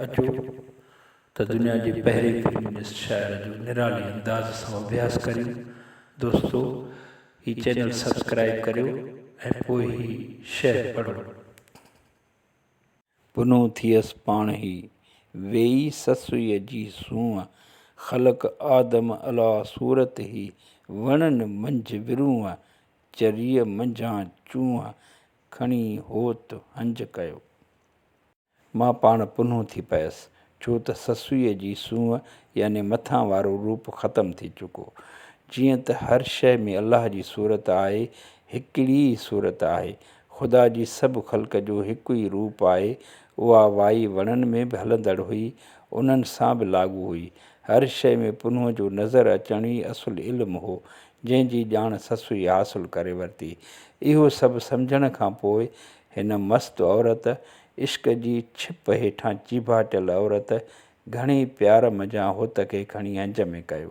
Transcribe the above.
اچو ته دنيا جي پهرين فيمنسٽ شاعره جو نرالي انداز سان اڀياس ڪريون. دوستو هي چينل سبسڪرائيب ڪريو ۽ پوء هي شعر پڙهو. پنهون ٿيس پاڻهي، ويئي سسئيء جي سونهن، خلق آدم علا صورته، وڻن منجهه ورونهن، چريء منجهان چونهن، کڻي هوت هنج ڪيو. مان پاڻ پنهون ٿي پيس، ڇو ته سسئيء جي سونهن يعني مٿان وارو روپ ختم ٿي چڪو. جيئن ته هر شيء ۾ الله جي صورت آهي، هڪڙي ئي صورت آهي. خدا جي سڀ خلق جو هڪ ئي روپ آهي. اها وائي وڻن ۾ به هلندڙ هئي، انهن سان به لاڳو هئي. هر شيء ۾ پنهونء جو نظر اچڻ ئي اصل علم هو، جنهن جي ڄاڻ سسئي حاصل ڪري ورتي. اهو سڀ سمجهڻ کان پوء هن مست عورت، عشق جي ڇپ هيٺان چيڀاٽيل عورت، گهڻي پيار منجهان هوت کي کڻي هنج ۾ ڪيو.